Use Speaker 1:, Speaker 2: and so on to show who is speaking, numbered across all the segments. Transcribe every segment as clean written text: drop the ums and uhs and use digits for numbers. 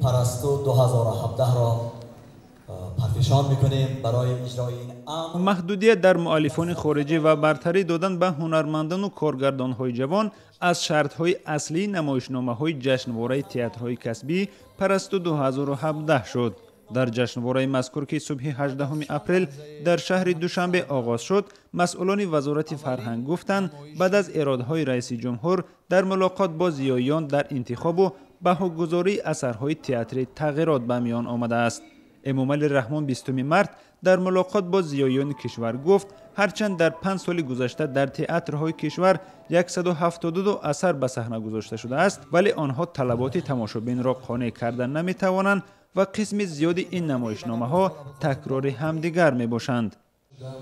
Speaker 1: Парасту 2017 ро парфишон мекунем барои иҷрои ин амр.
Speaker 2: Маҳдудият дар муаллифони хориҷӣ ва бартарӣ додан ба ҳунармандону коргардонҳои ҷавон аз шартҳои аслии намоишномаҳои ҷашнвораи театрҳои касбӣ Парасту 2017 шуд. Дар ҷашнвораи мазкур, ки субҳи 18 апрел дар шаҳри Душанбе оғоз шуд, масъулони Вазорати фарҳанг гуфтанд, баъд аз эродҳои раиси ҷумҳур дар мулоқот бо зиёиён дар интихобу баҳогузории асарҳои театрӣ тағйирот ба миён омадааст. Эмомалӣ Раҳмон 20 март дар мулоқот бо зиёиёни кишвар гуфт, ҳарчанд дар 5 соли гузашта дар театрҳои кишвар 172 асар ба саҳна гузошта шудааст, вале онҳо талаботи тамошобинро қонеъ карда наметавонанд ва қисми зиёди ин намоишномаҳо такрори ҳамдигар мебошанд.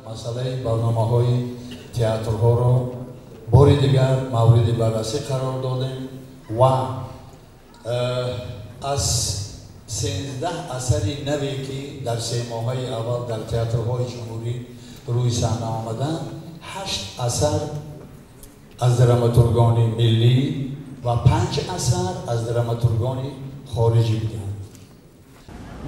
Speaker 3: Масъалаи барномаҳои театрҳоро бори дигар мавриди баррасӣ қарор додем ва аз 13 асари наве, ки дар се моҳаи аввал дар театрҳои ҷумҳурӣ рӯи саҳна омаданд, 8 асар аз драматургони миллӣ ва 5 асар аз драматургони хориҷӣ буданд.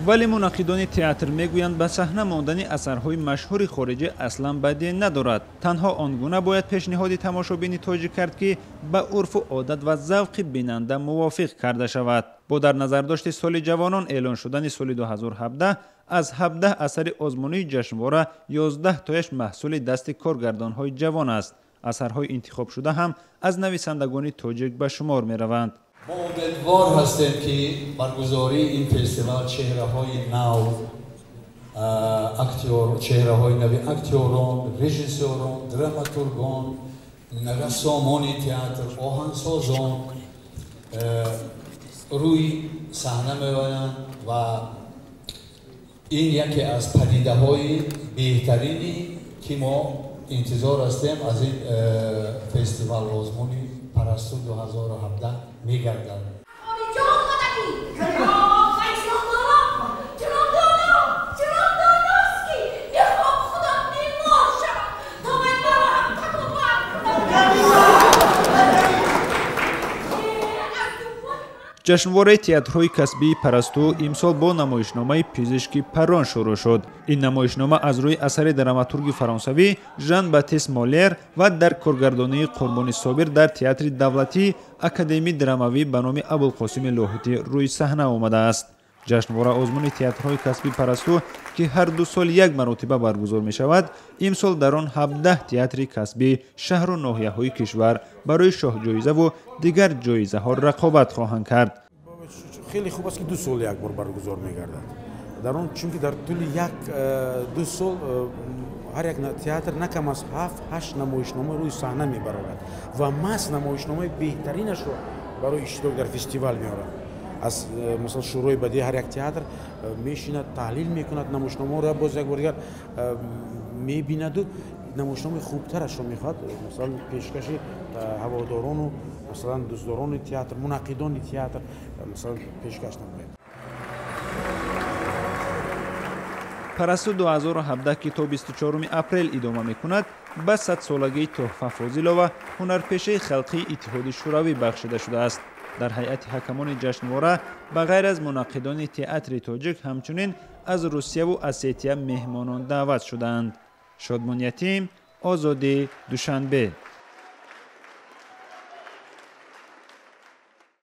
Speaker 2: Вале мунаққидони театр мегӯянд, ба саҳна мондани асарҳои машҳури хориҷӣ аслан бадие надорад. Танҳо он гуна бояд пешниҳоди тамошобини тоҷик кард, ки ба урфу одат ва завқи бинанда мувофиқ карда шавад. Бо дар назардошти соли ҷавонон эълон шудани соли 2017, аз 17 асари озмунии ҷашнвора 11 тояш маҳсули дасти коргардонҳои ҷавон аст. Асарҳои интихобшуда ҳам аз нависандагони тоҷик ба шумор мераванд.
Speaker 3: Мо умедвор ҳастем, ки баргузории ин фестивал чеҳраҳои нав, актёр, чеҳраҳои нави актёрон, режиссёрон, драматургон, рассомони театр, оҳангсозон рӯи саҳна меоянд ва ин яке аз падидаҳои беҳтарине, ки мо интизор ҳастем аз ин фестивал озмуни Парасту 2017 мегардад.
Speaker 2: Ҷашнвораи театрҳои касбии Парасту имсол бо намоишномаи Пизишки паррон шурӯъ шуд. Ин намоишнома аз рӯи асари драматурги фаронсавӣ Жан Батист Молер ва дар коргардонии Қурбони Собир дар театри давлатии академияи драмавӣ ба номи Абулқосими Лоҳутӣ рӯи саҳна омадааст. Ҷашнвора озмуни театрҳои касбии Парасту, ки ҳар 2 сол як маротиба баргузор мешавад, имсол дар он 17 театри касбии шаҳру ноҳияҳои кишвар барои шоҳҷоизаву дигар ҷоизаҳо рақобат хоҳанд кард.
Speaker 4: Хеле хуб аст, ки 2 сол як бор баргузор мегардад. Дар он чунки дар тӯли 1-2 сол ҳар як театр на кам аз 7-8 намоишнома рӯи саҳна мебарорад ва маҳз намоишномаи беҳтаринашро барои иштирок дар фестивал меорад. Аз масалан шӯрои бадии ҳар як театр мешинад, таҳлил мекунад намоишномаро, боз як бор дигар мебинаду намоишномаи хубтарашро мехоҳад масалан пешкаши ҳаводорону масалан дӯстдорони театр, мунаққидони театр масалан пешкаш намояд.
Speaker 2: Парасту 2017, ки то 24 апрел идома мекунад, ба 100-солагии Тӯҳфа Фозилова, ҳунарпешаи халқии Иттиҳоди Шӯравӣ бахшида шудааст. Дар ҳайати ҳакамони ҷашнвора ба ғайр аз мунаққидони театри тоҷик ҳамчунин аз Русияву Осетия меҳмонон даъват шудаанд. Шодмон Ятим, Озодӣ, Душанбе.